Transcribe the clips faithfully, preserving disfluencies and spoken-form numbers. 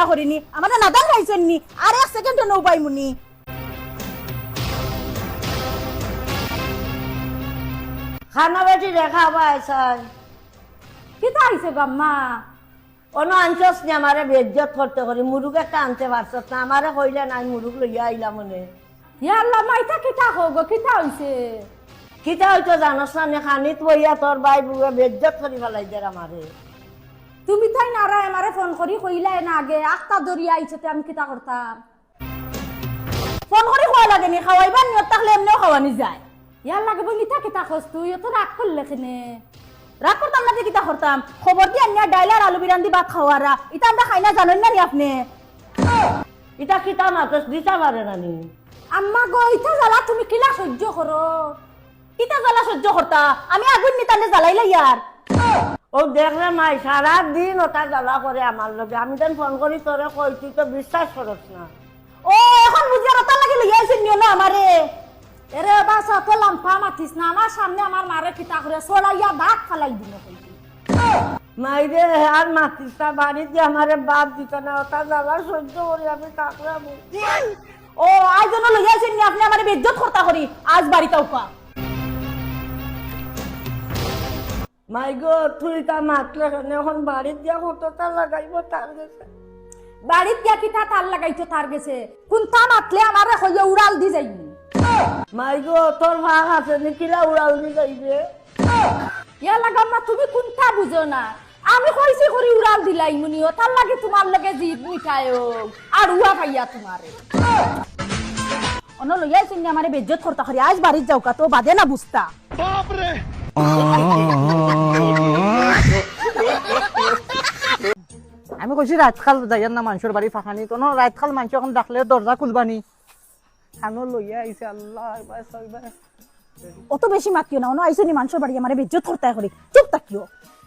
করিনি, আমারে নাদান খাইছইন নি, আর এক সেকেন্ডও নৌ পাইমুনি। খানা বেটি রেখা বাই সাই। কিতা অইছে গো আম্মা? অনো আনছস নি আমারে বেইজ্জত করতে করি, মুরুগ একটা আনতে পারছস না, আমারে কইলে না, আমি মুরুগ লইয়া আইলাম অনে। ইয়া আল্লাহ, মা, ইতা কিতা কও গো, কিতা অইছে? কিতা অইতো জানোস না নি, খানিত বইয়া তোর ভাই বুড়া বেইজ্জত করি ফালাই দের আমারে। তুমি তাই নারায় আমারে ফোন করি কইলায় না আগে, আখতা দরিয়া আইছে তে আমি কিতা করতাম? ফোন করি কওয়া লাগে নি, খাওয়াইবার নিয়ত থাকলে এমনেও খাওয়ানি যায়। ইয়ার লাগে বইন, ইতা কিতা কস তুই? অত রাগ করলে কেনে? রাগ করতাম না যে কিতা করতাম? খবর দি আনিয়া ডাইল আর আলু বিরান দি ভাত খাওয়ারা। ইতা আমরা খাই না জানইন না নি আপনে? ইতা কিতা মাতস দিতা পারে না নি? আম্মা গো, ইতা জ্বালা তুমি কিলা সহ্য করো? কিতা জ্বালা সহ্য করতা? আমি আগুন নি তানে জ্বালাইলাই আর। ও দেখ রে মাই, সারা দিন অতা জ্বালা করে আমার লগে। আমি যেন ফোন করি তোরে কই, তুই তো বিশ্বাস করস না। ও, এখন বুঝি আর অতার লাগি লইয়া আইছইন নিও না আমারে। এরে বাস, অত লাম্পা মাতিস না। আমার সামনে আমার মারে কিতা করে ছড়াইয়া ভাত ফালাই দিমু কইছি। মাইরে, আর মাতিস না, বাড়িত গিয়া আমারে ভাত দিত না, অতা জ্বালা সহ্য করি আমি থাকলাম। ও, আইজ অনো লইয়া আইছইন নি, আপনে আমারে বেইজ্জত করতা করি, আইজ বাড়িত আউক্কা। মাই গো, তুই তা মাতলে কেনে? এখন বাড়িত গিয়া কততা লাগাইবো তার গেছে। বাড়িত গিয়া কিতা তার লাগাইতো তার গেছে? কুনতা মাতলে আমারে কইয়া উড়াল দি যাইবি। মাই গো, তোর ভাগ আছে নি, কিলা উড়াল দি যাইবে? ইয়ার লাগি আম্মা, তুমি কুনতা বুঝো না? আমি কইছি করি উড়াল দিলাইমুনি, অতার লাগি তুমার লগে জিদ মিটাইও, আর উয়া পাইয়া তুমারে। অনো লইয়া আইছইন নি আমারে বেইজ্জত করতা করি, আইজ বাড়িত যাউক্কা, তো বাদে না বুঝতা। আমি কইছি রাইতকাল যাইয়ার না মানষর বাড়ি ফাঁকানি, তো অনো রাইতকাল মানষে এখন ডাকলে দরজা খুলবানি। খানো লইয়া আইছে, আল্লাহ, একবার ছয়বার। অত বেশি মাতিও না, অনো আইছো নি মানষর বাড়ি, আমারে বেইজ্জত করতায় করি। চুপ থাকিও।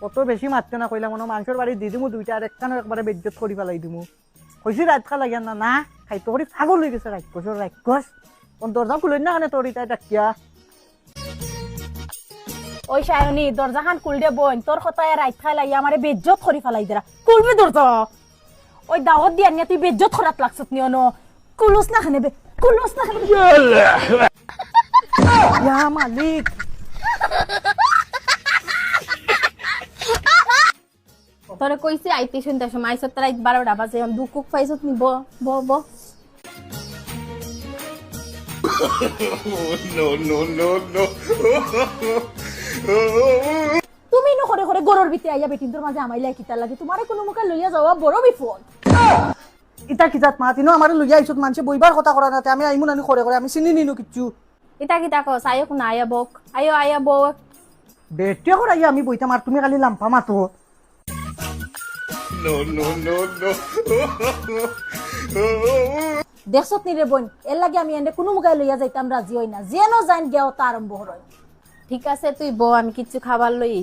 অত বেশি মাতিও না কইলাম, অনো মানষর বাড়ি দি দিমু দুইটা, আর একখানো একবারে বেইজ্জত করি ফালাই দিমু। কইছি রাইতকাল লাগিয়া না, না, খাইতো করি পাগল অই গেছে রাক্ষসর রাক্ষস। অন দরজা খুলইন না কেনে তোর ইতায় ডাকিয়া? ওই সায়নী, দরজাখান খুল দে বইন, তোর কথায় রাইতকাল আইয়া আমারে বেইজ্জত করি ফালাই দেরা। খুলবি দরজা? ওই দাওয়াত দিয়া নিয়া তুই বেইজ্জত করাত লাগছত নি অনো? খুলস না কেনে বে, খুলস না কেনে বে? ইয়া মালিক। তোরে কইছি আইতে সন্ধ্যার সময়, আইছত রাইত বারোটা বাজে, এখন দুকুক পাইছত নি, ব, ব, ব। No, no, no, no. তুমি ইনো করে করে ঘরর ভিতরে আইয়া বেটিন্তর মাঝে হামাইলায় কিতার লাগি? তুমারে কুনু মুখে লইয়া যাওয়া বড় বিপদ। ইতা কি জাত মাত? ইনো আমারে লইয়া আইছত, মানষে বইবার কথা করা না, তে আমি আইমু না নি করে করে, আমি চিনি নি ইনো কিচ্ছু। ইতা কিতা কস? আইও না, আইয়া বউক। আইও, আইয়া বউক। বেটি করাইয়া আমি বইতাম, আর তুমি খালি লাম্পা মাতো। No, no, no, no. দেখছত নি রে বইন, এর লাগি আমি এনরে কুনু মুখায় লইয়া যাইতাম রাজি অই না। যেনো যাইন গিয়া অতা আরম্ভ করইন। ঠিক আছে, তুই বউ, আমি কিচ্ছু খাবার লই।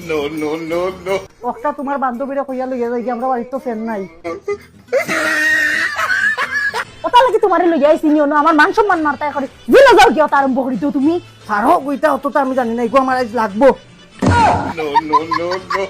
No, no, no, no. অখটা তুমার বান্ধবীরে কইয়া লইয়া যাইগি, আমরা বাড়িত তো ফ্যান নাই। অতার লাগি তুমারে লইয়া আইছি নি অনো, আমার মান সম্মান মারতায় করি। যেনো যাও গিয়া অতা আরম্ভ করি দেও তুমি। পারো কইতা অততা আমি জানি না, ইগু আমার আইজ লাগবো। No, no, no, no.